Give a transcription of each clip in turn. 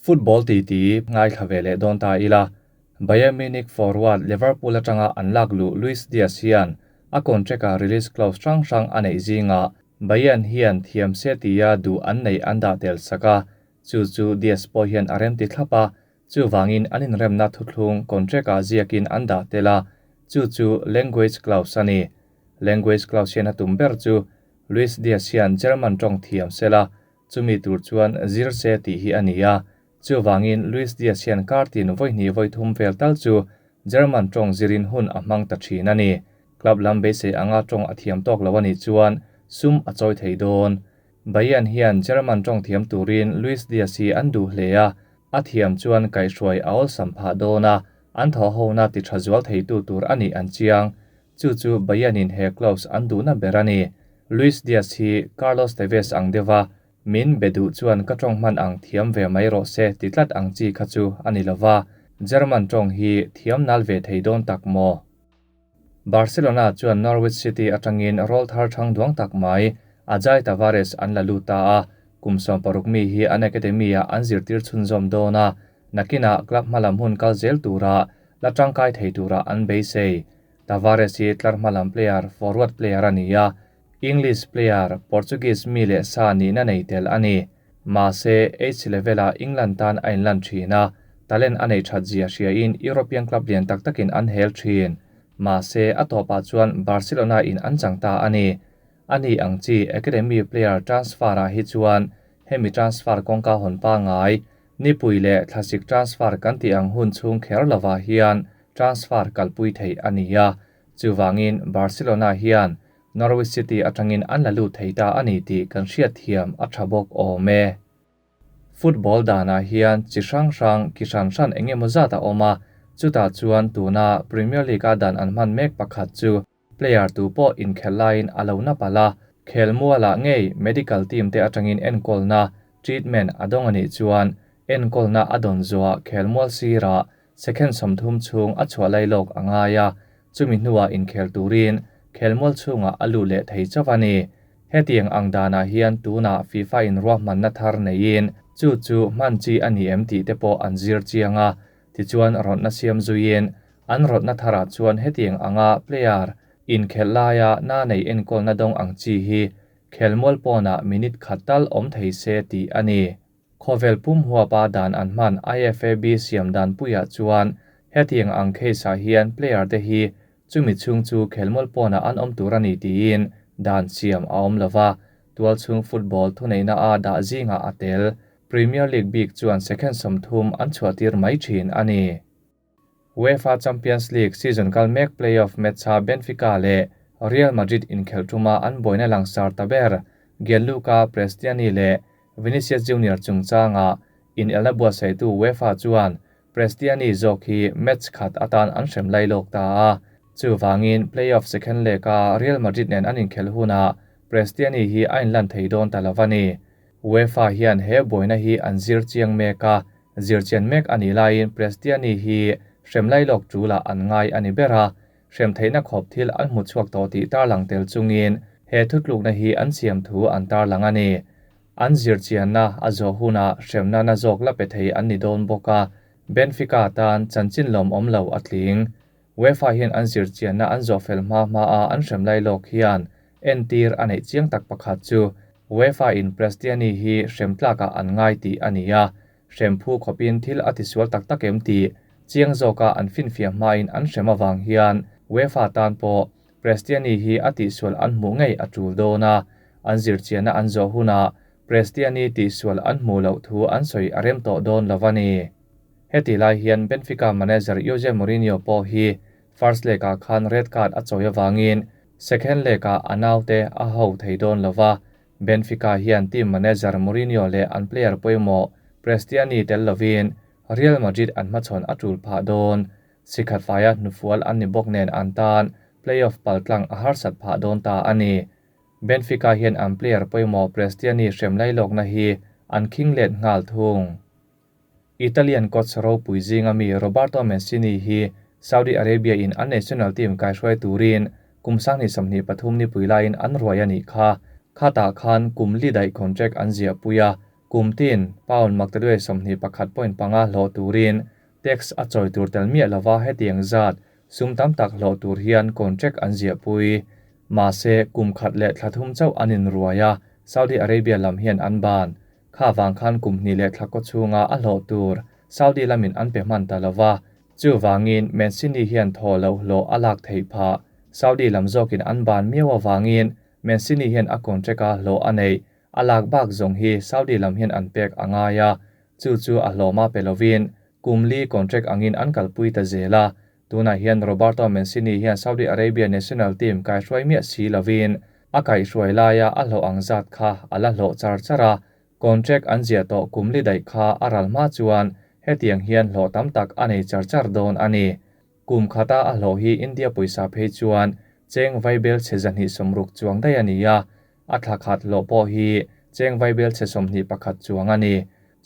Football titi ngaithla ve leh dawn ta ila, Bayern Munich forward Liverpool atanga an lak luh Luis Diaz hian a contract-a release clause hrang hrang a neih zingah Bayern hian thiam se tia duh an neih an dah tel sak a, chu chu Diaz pawh hian a remti thlap a, chuvangin an inremna thuthlung contract-ah ziakin an dah tel a, chu chu language clause a ni. Language clause hian a tum ber chu Luis Diaz hian German tawng thiam sela, chumi tur chuan zir se tih hi a ni a, chuvangin Luis Diaz hian kar tin vawi hnih vawi thum vel tal chu German tawng zirin hun a hmang ta thin a ni. Club lam beisei anga tawng a thiam tawk lo a nih chuan sum a chawi thei dawn. Bayern hian German tawng thiam turin Luis Diaz hi an duh hle a, a thiam chuan kaihhruai a awlsam phah dawn a, an thawhhona ti tha zual theitu tur a nih an chiang. Chu chu Bayern-in he clause an duhna ber a ni. Luis Diaz hi Carlos Tevez ang deuha min be duh chuan ka tawng hman ang thiam ve mai rawh se ti tlat ang chi kha chu a ni lova, German tawng hi thiam nal ve thei dawn tak maw? Barcelona chuan Norwich City atangin rawlthar thang duang tak mai Ajay Tavares an la lut ta a, kum 16 mi hi an academy-ah an zirtir chhunzawm dawn a, nakinah club hmalam hun kal zel tura la tangkai thei tura an beisei. Tavares hi tlar hmalam player, forward player a ni a, English player, Portuguese mi leh sa nihna nei tel a ni. Mahse, H level-ah England tan a inlan thin a, talent a nei that zia hriain European club lian tak takin an hel thin. Mahse, a tawpah chuan Barcelona in an chang ta a ni. Ani ang chi academy player transfer-ah hi chuan hemi transfer kawngka hawn pangai, nipui leh thlasik transfer kan tih ang hun chhung kher lovah hian transfer kalpui thei a ni a. Chuvangin Barcelona hian Norwich City atangin an la lut thei ta a ni tih kan hriat thiam a tha bawk awm e. Football danah hian chi hrang hrang ki hran hran eng emaw zat a awm a, chutah chuan tuna Premier League-a dan an hman mek pakhat chu player tu pawh inkhelh laiin a lo na palh a, khelmualah ngei medical team te atangin enkawlna, treatment, a dawng a nih chuan enkawlna a dawn zuah khelmual sirah second 30 chhung a chhuah lai lawk a ngai a, chumi hnuah inkhel turin khelmual chhungah a lut leh thei chauh a ni. Hetiang ang danah hian tunah FIFA in ruahmanna thar neiin chu chu hman chi a ni em tih te pawh an zir chiang a, tichuan rawtna siam zuiin an rawtna tharah chuan hetiang anga player inkhelh laia na nei enkawlna dawng ang chi hi khelmual pawnah minute khat tal awm thei se tih a ni. Khawvel pum huapa dan an hman IFAB siam dan puiah chuan hetiang ang case-ah hian player te hi chumi chhung chu khelmual pawnah an awm tur a ni tiin dan siam a awm lova, tualchhung football thuneihna a dah zingah a tel. Premier League bik chuan second 30 an chhuahtir mai thin a ni. UEFA Champions League season kal mek playoff match-a Benfica leh Real Madrid inkhelh tuma an buaina langsar ta ber Gianluca Prestianni leh Vinicius Junior chungchanga inelna buatsaihtu UEFA chuan Prestianni zawk hi match khat atan an hrem lai lawk ta a, chuvangin playoff second leg-a Real Madrid nen an inkhelh hunah Prestianni hi a inlan thei dawn ta lo a ni. UEFA hian he buaina hi an zir chiang mek a, zir chian mek a nih laiin Prestianni hi hrem lai lawk tulah an ngai a ni ber a, hrem theihna khawp thil an hmu chhuak tawh tih tarlang tel chungin he thutlukna hi an siam thu an tarlang a ni. An zir chianna a zawh hunah hremna na zawk la pe thei an ni dawn bawk a, Benfica tan chanchin lawm awm lo a tling. UEFA hian an zir chianna an zawh fel hma hma a an hrem lai lawk hian entir a neih chiang tak pakhat chu UEFA in Prestianni hi hrem tlakah an ngai tih a ni a, hrem phu khawpin thil a tisual tak tak em tih chiang zawka an finfiah hmain an hrem awang hian UEFA tan pawh Prestianni hi a tihsual an hmuh ngei a tul dawn a, an zir chianna an zawh hunah Prestianni tihsual an hmuh loh thu an sawi a rem tawh dawn lo a ni. Heti lai hian Benfica manager Jose Mourinho pawh hi first leg-ah khan red card a chawi awangin second leg-ah a naute a ho thei dawn lo va, Benfica hian team manager Mourinho leh an player pawimawh Prestianni tel lovin Real Madrid an hmachhawn a tul phah dawn. Sikhat faia hnufual an ni bawk nen an tan playoff paltlang a harsat phah dawn ta a ni. Benfica hian an player pawimawh Prestianni hrem lai lawkna hi an khing let nghal thung. Italian coach ropui zinga mi Roberto Mancini hi Saudi Arabia in an national team kaihruai turin kum 2023 ni pui laiin an ruai a nih kha. Khatah khan kum li daih contract an ziah pui a, Kum tin pound maktaduai 21.5 hlawh turin tax a chawi tur tel miah lova hetiang zat sum tam tak hlawh tur hian contract an ziahpui. Mahse, kum khat leh thla thum chauh an inruai a, Saudi Arabia lam hian an ban. Kha vang khan kum hnih leh thla kaw chhunga a hlawh tur Saudi lamin an pe hman ta lova, chuvangin Mancini hian thaw loh hlawh a lak theih phah. Saudi lam zawkin an ban miau avangin Mancini hian a contract a hlawh a neih a lak bak zawng hi Saudi lam hian an pek a ngai a, chu chu a hlawma pe lovin kum li contract angin an kalpui ta zel a. Tunah hian Roberto Mancini hian Saudi Arabia national team kaihruai miah si lovin a kaihruai laia a hlawh ang zat kha a la hlawh char char a, contract an ziah tawh kum li daih kha a ral hma chuan hetiang hian hlawh tam tak a nei char char dawn a ni. Kum khata a hlawh hi India pawisa phei chuan cheng vaibel chhe 260 chuang daih a ni a, a thla khat hlawh pawh hi cheng vaibel chhe 21 chuang a ni.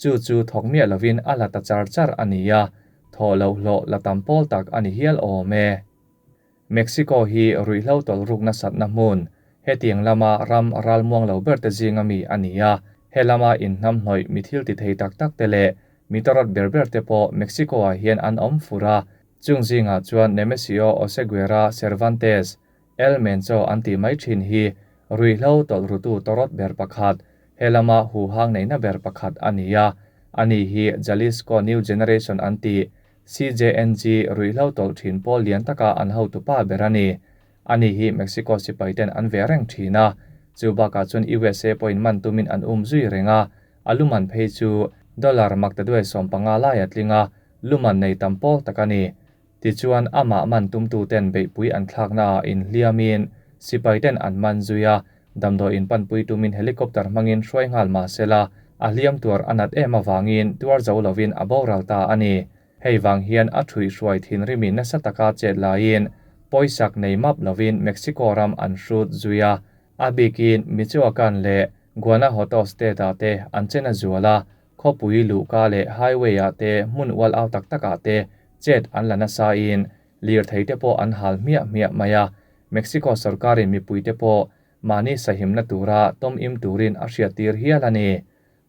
Chu chu thawk miah lovin a la ta char char a ni a, thaw loh hlawh la tam pawl tak a ni hial awm e. Mexico hi ruihhlo tawlhrukna satna hmun, hetiang lama ram ralmuang lo ber te zinga mi a ni a, he lama inhnam hnawih mi thil ti thei tak tak te leh mi tawrawt ber ber te pawh Mexico-ah hian an awm fur a, chung zingah chuan Nemesio Oseguera Cervantes, El Mencho an tih mai thin hi ruihhlo tawlhrutu tawrawt ber pakhat, he lama huhang neihna ber pakhat a ni a, ani hi Jalisco New Generation an tih CJNG ruihhlo tawlh thin pawl lian taka an hotu pa ber a ni. Ani hi Mexico sipaiten an ve reng thin a, chu bakah chuan USA pawhin man tumin an um zui reng a, a luman phei chu dollar maktaduai 15 lai a tling a, luman nei tam pawl tak a ni. Tichuan amah man tumtu ten beihpui an thlakna ah inhliamin sipaiten an man zui a, damdawi in panpui tumin helicopter hmangin hruai nghal mahsela a hliam tuar a nat em avangin tuar zo lovin a boral ta a ni. Hei vang hian a thui hruai thinrimi nasa taka chet laiin pawisak nei map lovin Mexico ram an hrut zui a, a bikin Michoacan leh Guanajuato state ah te an chen a zual a, khawpui luhka leh highway ah te hmun ual au tak tak ah te chet an la nasa in lir thei te pawh an hal hmiah hmiah mai a. Mexico sarkarin mipui te pawh mahni sahimna tura tom im turin a hriat tir hial a ni.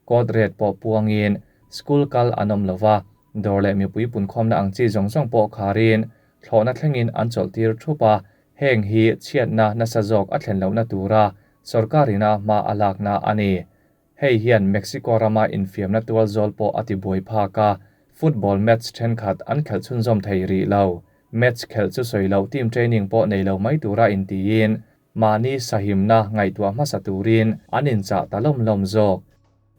Code red pawh puangin school kal an awm lova, dawr leh mipui punkhawmna ang chi zawng zawng pawh kharin thlawhna thlengin an chawlh tir thup a, heng hi chhiatna nasa zawk a thlen lohna tura sarkarina hma a lakna a ni. Hei hian Mexico rama infiamna tual zawl pawh a ti buai phak a, football match thenkhat an khelh chhunzawm thei rih lo. Match khelh chu sawi loh team training pawh nei lo mai tura intiin mahni sahimna ngaihtuah hmasa turin an inchah ta lawm lawm zawk.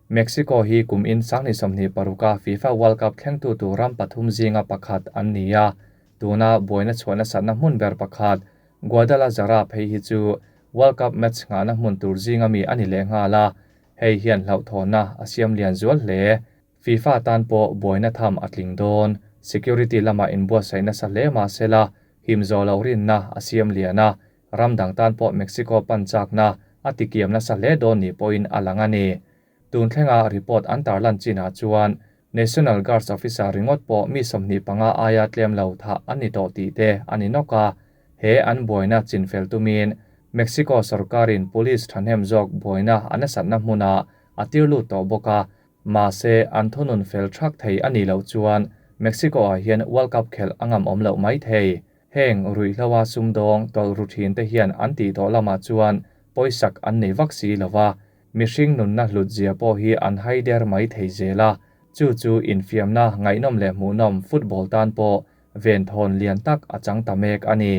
Mexico hi kum in 2026 FIFA World Cup thlengtu tur ram pathum zinga pakhat an ni a, tuna buaina chhuahna satna hmun ber pakhat Guadalajara phei hi chu World Cup match ngahna hmun tur zinga mi a ni leh nghal a, hei hian hlauhthawnna a siam lian zual hle. FIFA tan pawh buaina tham a tling dawn. Security lama inbuatsaih nasa hle mahsela him zawh loh rinna a siam lian a, ram dang tan pawh Mexico pan chakna a tikiam nasa hle dawn ni pawhin a lang a ni. Tun thlenga report an tarlan chinah chuan National Guards officer ringawt pawh mi 25 aia tlem lo thah an ni tawh tih te a ni nawk a, he an buaina chinfel tumin Mexico sarkarin police thahnem zawk buaina an asatna hmunah a tir lut tawh bawk a, mahse an thunun fel thak thei a ni loh chuan Mexico ah hian World Cup khelh a ngam awm loh mai thei. Heng ruihhloa sumdawng tawlh ru thin te hian an tih tawh lamah chuan pawisak an nei vak si lova, mihring nunna hlut zia pawh hi an haider mai thei zel a, chu chu infiamna ngaihnawm leh hmuhnawm football tan pawh ven thawn lian tak a chang ta mek a ni.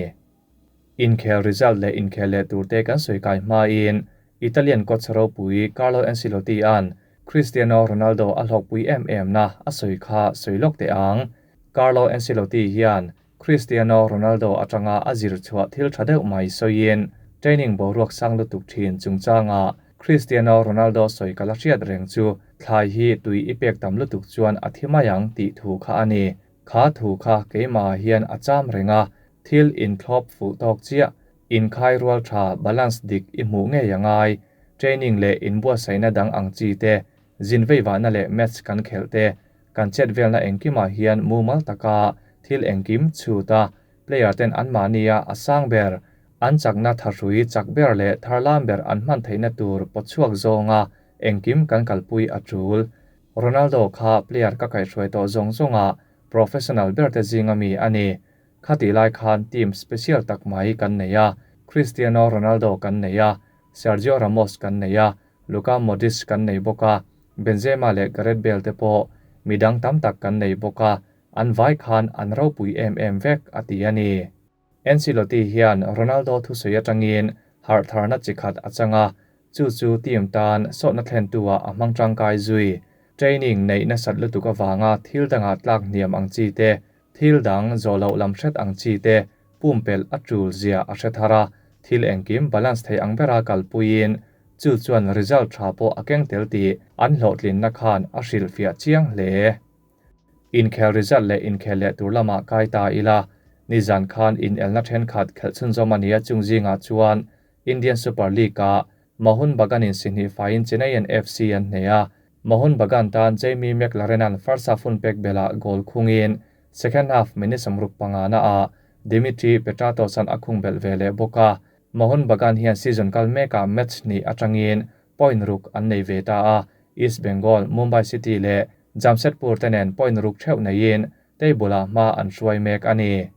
Inkhel result leh inkhel leh turte kan sawi kai hmain Italian coach ropui Carlo Ancelotti an Cristiano Ronaldo a hlawkpui em em na a sawi kha sawi lawk teh ang. Carlo Ancelotti hian Cristiano Ronaldo atanga a zir chhuah thil tha deuh mai sawiin training boruak sang lutuk thin chungchanga Cristiano Ronaldo sawi kala hriat reng chu thlai hi tui i pek tam lutuk chuan a thi mai ang tih thu kha a ni. Kha thu kha keimah hian a cham renga thil inthlawp fuh tawk chiah inkhai rual tha balance dik i hmuh ngei angai training leh inbuatsaihna dang ang chi te zin veiwahna leh match kan khelh te kan chet velna engkimah hian mumal taka thil engkim chuta player ten an mahnia a sang ber an chakna thahrui chak ber leh tharlam ber an hman theihna tur pawchhuak zawnga Engkim kan kalpui a tul. Ronaldo kha player ka kaihhruai tawh zawng zawnga professional ber te zinga mi a ni. Khatih lai khan team special tak mai kan nei a, Cristiano Ronaldo kan nei a, Sergio Ramos kan nei a, Luka Modric kan nei bawk a, Benzema leh Gareth Bale te pawh midang tam tak kan nei bawk a, an vai khan an ropui em em vek, a ti a ni. Ancelotti hian Ronaldo thusawi atangin harh tharna chi khat a chang a, chu chu team tan sawtna thlentu-ah a hmang tangkai zui. Training neih nasat lutuk avanga thil dangah tlak hniam ang chi te, thil dang zawh loh lam hret ang chi te pumpelh a tul zia a hre thar a, thil engkim balance thei ang bera kalpuiin chu chuan result tha pawh a keng tel tih an hlawhtlinna khan a hrilhfiah chiang hle. Inkhel result leh inkhel leh tur lamah kai ta ila, nizan khan inelna thenkhat khelh chhunzawm a nia chung zingah chuan Indian Super League-ah Mohun Bagan-in sihnih faiin Chennaiyin FC an hneh a, Mohun Bagan tan Jamie McLaren-a'n first half hun pek belah goal khungin second half minute 65 naah Dimitri Petratos-a'n a khung belh ve leh bawk a, Mohun Bagan hian season kal mekah match hnih atangin point ruk an nei ve ta a, East Bengal, Mumbai City leh Jamshedpur te nen point ruk theuh neiin table-ah hma an hruai mek a ni.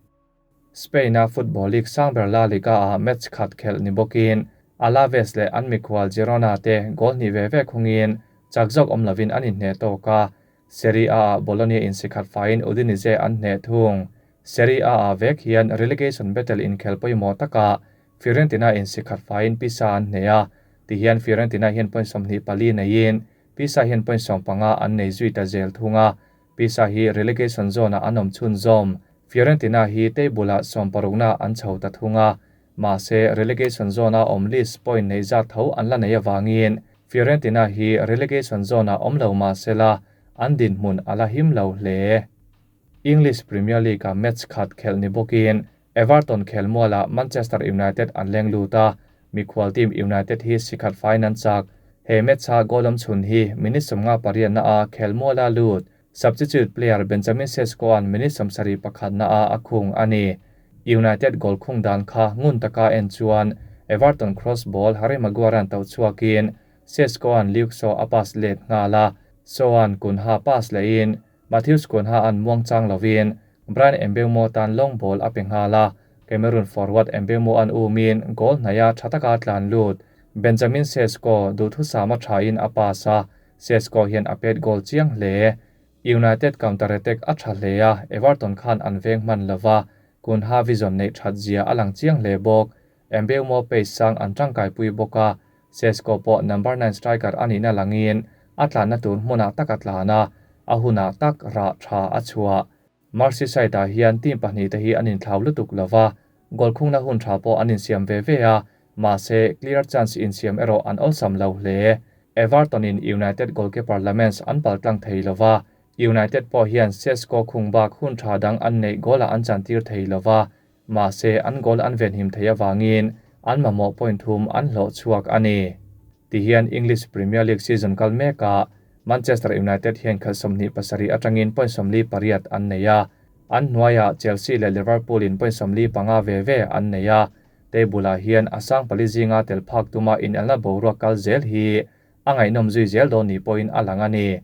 Spain-a football league sang ber La Liga-ah match khat khelh ni bawkin Alaves leh an mikhual Girona te goal hnih ve ve khungin chak zawk awm lovin an inhneh tawk a, Serie A-ah Bologna insikhat faiin Udinese an hneh thung. Serie A-ah vek hian relegation battle inkhel pawimawh takah Fiorentina insikhat faiin Pisa an hneh a, tihian Fiorentina hian point 24 neiin Pisa hian point 15 an nei zui ta zel thung a, Pisa hi relegation zone-ah an awm chhunzawm. Fiorentina hi table-ah 60na an chho ta thung a, mahse relegation zone-a awm list point neih zat tho an la nei avangin Fiorentina hi relegation zone-ah awm lo mah sela an dinhmun a la him lo hle. English Premier League-a match khat khelh ni bawkin Everton khelmualah Manchester United an leng lut a, mikhual team United hi sikhat faiin an chak. He match-a goal awm chhun hi minute 58 a khelmuala lut substitute player Benjamin Sesko-a'n minute 71 a a khung a ni. United goal khung dan kha ngun taka en chuan Everton cross ball Harry Maguire-a'n tauh chhuakin Sesko-a'n Luke Shaw a pass let nghal a, Shaw-a'n Cunha pass lehin Mathews Cunha-a'n muang chang lovin Bryan Mbeumo tan long ball a pe nghal a, Cameroon forward Mbeumo-a'n umin goal hnaia tha taka tlan lut. Benjamin Sesko duhthusama thain a pass a, Sesko hian a pet goal chiang hle. United counter-attack a tha hle a, Everton khan an veng hman lova, Cunha vision neih that zia a lang chiang hle bawk. Mbeumo pace sang an tangkaipui bawk a, Sesko pawh number 9 striker a nihna langin a tlanna tur hmunah tak a tlan a, a hunah tak rah tha a chhuah. Merseyside-ah hian team pahnih te hi an inthlau lutuk lova, goal khungna hun tha pawh an insiam ve ve a, mahse clear chance insiam erawh an awlsam lo hle. Everton-in United goalkeeper Lammens an paltlang thei lova, United pawh hian Sesko khung bak hun tha dang an neih goal-ah an chantir thei lova, mahse an goal an venhim thei avangin an mamawh point thum an hlawh chhuak a ni. Tihian English Premier League season kal mekah Manchester United hian khalh 27 atangin point 48 an nei a, an hnuaiah Chelsea leh Liverpool in point 45 ve ve an nei a, table-ah hian a sang pali zinga tel phak tuma inelna boruak kal zel hi a ngaihnawm zui zel dawn ni pawhin a lang a ni.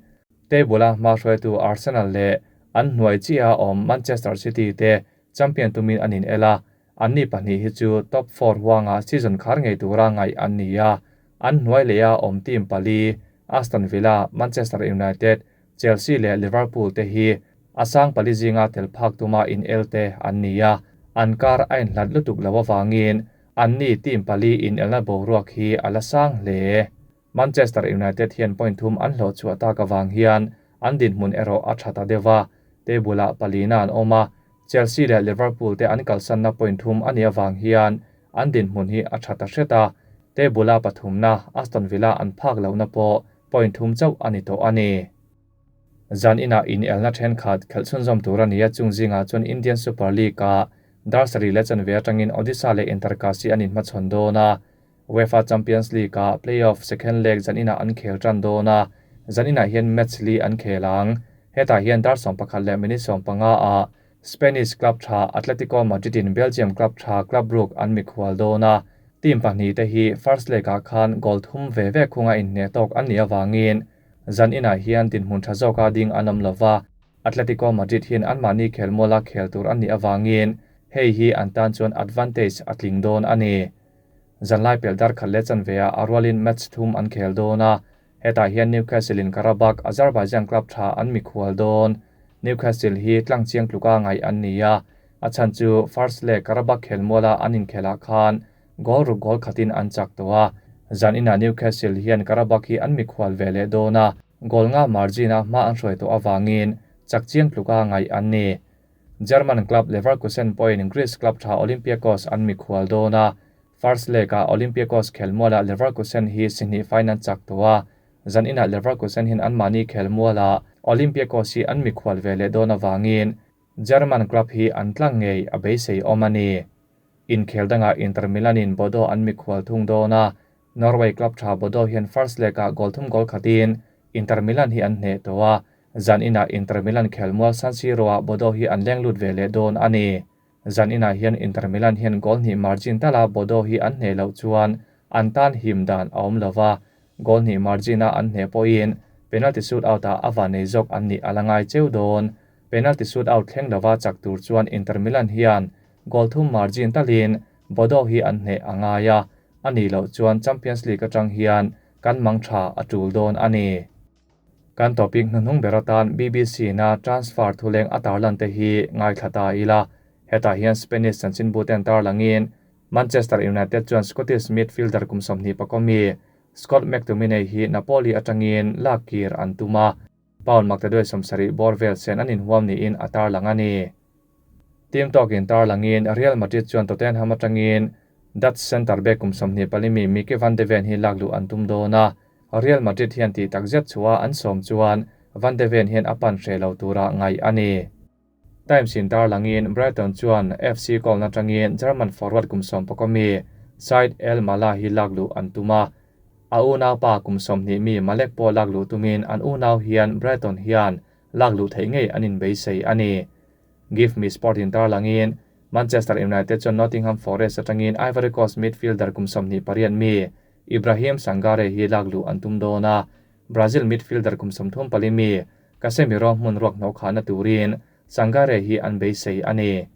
Table-a hma hruaitu Arsenal leh an hnuai chiaha awm Manchester City te champion tumin an inel a, anni pahnih hi chu top 4 huanga season khar ngei tura ngaih an ni a, an hnuai leha awm team pali Aston Villa, Manchester United, Chelsea leh Liverpool te hi a sang pali zinga tel phak tuma inel te an ni a, an kar a inhlat lutuk lo awangin anni team pali inelna boruak hi a la sang hle. Manchester United hian point thum an hlawh chhuah tak awang hian an dinhmun erawh a tha ta deuh a, table-ah palina an awm a, Chelsea leh Liverpool te an kalsanna point thum a nih awang hian an dinhmun hi a tha ta hret a, table-a pathumna Aston Villa an phak lohna pawh point thum chauh a ni tawh a ni. Zan inah inelna thenkhat khelh chhunzawm tur a ni a, chung zingah chuan Indian Super League-ah dar sarih leh chanve atangin Odisha leh Inter Kashi an inhmachhawn dawn a, UEFA Champions League-ah play-off second leg zan inah an khel tan dawn a, zan inah hian match li an khel ang. Hetah hian dar 11 leh minute 15-ah Spanish club tha Atletico Madrid-in Belgium club tha Club Brugge an mikhual dawn a. Team pahnihte hi first leg-ah khan goal thum ve ve khunga inhneh tawk an nih avangin zan inah hian dinhmun tha zawka ding an awm lova, Atletico Madrid hian anmahni khelmuala khel tur an nih avangin hei hi an tan chuan advantage a tling dawn a ni. Zanlai pelh dar khat leh chanveah a rualin match thum an khel dawn a, hetah hian Newcastle in Qarabag, Azerbaijan club tha an mikhual dawn. Newcastle hi tlang chiang tluka ngaih an ni a, a chhan chu first leg Qarabag khelmuala an inkhelh ah khan goal ruk goal khatin an chak tawh a, zan inah Newcastle hian Qarabag hi an mikhual ve leh dawn a, goal nga margin a hma an hruai tawh avangin chak chiang tluka ngaih an ni. German club Leverkusen pawhin Greece club tha Olympiakos an mikhual dawn a, first leg-ah Olympiakos khelmualah Leverkusen hi sihnih faiin an chak tawh a, zan inah Leverkusen hian anmahni khelmualah Olympiakos hi an mikhual ve leh dawn avangin German club hi an tlang ngei a beisei awm a ni. Inkhel dangah Inter Milan-in Bodo an mikhual thung dawn a, Norway club tha Bodo hian first leg-ah goal thum goal khatin Inter Milan hi an hneh tawh a, zan inah Inter Milan khelmual San Siro-ah Bodo hi an leng lut ve leh dawn a ni. Zan inah hian Inter Milan hian goal hnih margin tala Bodo hi an hneh loh chuan an tan him dan a awm lo va, goal hnih margin-a an hneh pawhin penalty shootout-ah a van nei zawk an nih a la ngai cheu dawn. Penalty shootout thleng lova chak tur chuan Inter Milan hian goal thum margin talin Bodo hi an hneh a ngai a, a nih loh chuan Champions League atang hian kan mang tha a tul dawn a ni. Kan topic hnuhnung ber atan BBC na transfer thuleng a tarlan te hi ngaithla ta ila. Hetah hian Spanish chanchinbu ten tarlangin Manchester United chuan Scottish midfielder kum 25 mi Scott McTominay hi Napoli atangin lak kir an tum a, pound maktaduai 70 bawr vel sen an inhuam niin a tarlang a ni. Team tawkin tarlangin Real Madrid chuan Tottenham atangin Dutch centre back kum 24 mi Micky van de Ven hi lakluh an tum dawn a, Real Madrid hian tih takzet chhuah an sawm chuan Van de Ven hian a pan hreh lo tura ngaih a ni. Times in tarlangin Brighton chuan FC Köln atangin German forward kum 11 mi Said El Mala hi lakluh an tum a, a unau pa kum 20 mi Malek pawh lakluh tumin an unau hian Brighton hian lakluh theih ngei an inbeisei a ni. Give Me Sport in tarlangin Manchester United chuan Nottingham Forest atangin Ivory Coast midfielder kum 28 mi Ibrahim Sangare hi lakluh an tum dawn a, Brazil midfielder kum 34 mi Casemiro hmun ruak hnawh khahna turin Sangare hi an beisei a ni.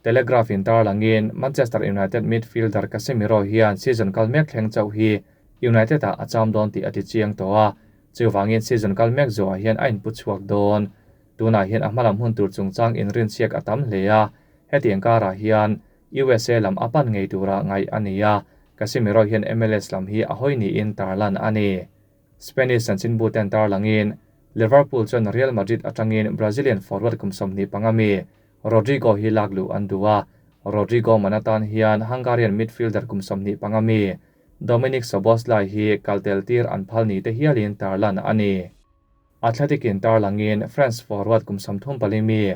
Telegraph in tarlangin Manchester United midfielder Casemiro hian season kal mek thleng chauh hi United ah a cham dawn tih a ti chiang tawh a, chuwangin season kal mek zawh ah hian a inpu chhuak dawn. Tunah hian a hmalam hun tur chungchang inrinchhiak a tam hle a, hetiang karah hian USA lam a pan ngei tura ngaih a ni a, Casemiro hian MLS lam hi a hawi niin tarlan a ni. Spanish chanchinbu ten tarlangin Liverpool chuan Real Madrid atangin Brazilian forward kum 25 mi Rodrigo hi lakluh an duh a, Rodrigo man atan hian Hungarian midfielder kum 25 mi Dominic Szoboszlai hi kaltel tir an phal ni te hialin tarlan a ni. Athletic in tarlangin France forward kum 34 mi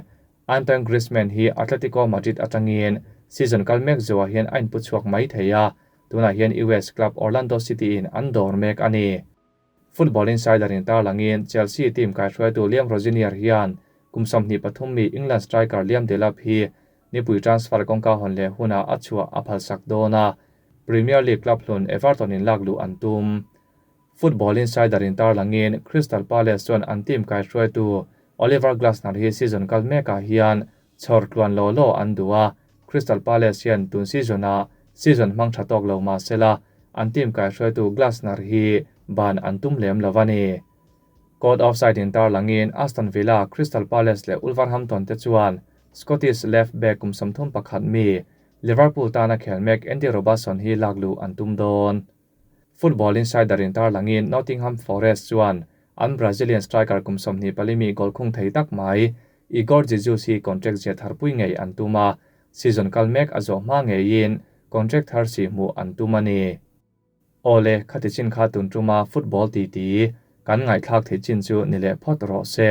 Antoine Griezmann hi Atletico Madrid atangin season kal mek zawah hian a inpu chhuak mai thei a, tunah hian US club Orlando City in an dawr mek a ni. Football Insider in tarlangin Chelsea team kaihruaitu Liam Rosenior hian kum 23 mi England striker Liam Delap hi nipui transfer kawngka hawn leh hunah a chhuah a phalsak dawn a, Premier League club hlun Everton in lakluh an tum. Football Insider in tarlangin Crystal Palace chuan an team kaihruaitu Oliver Glasner hi season kal mekah hian chhawr tluan lo lo an duh a, Crystal Palace hian tun season-ah season hmang tha tawk lo mah sela an team kaihruaitu Glasner hi ban an tum lem lo a ni. Code offside in tarlangin Aston Villa, Crystal Palace leh Wolverhampton te chuan Scottish left back kum 31 mi Liverpool tana khel mek Andy Robertson hi lakluh an tum dawn. Football Insider in tarlangin Nottingham Forest chuan an Brazilian striker kum 24 mi goal khung thei tak mai Igor Jesus hi contract zia tharpui ngei an tum a, season kal mek a zawh hma ngeiin contract thar si hmuh an tum a ni. Awle, khati chin kha tun tuma football ti ti kan ngaihthlak thei chin chu ni leh phawt rawh se.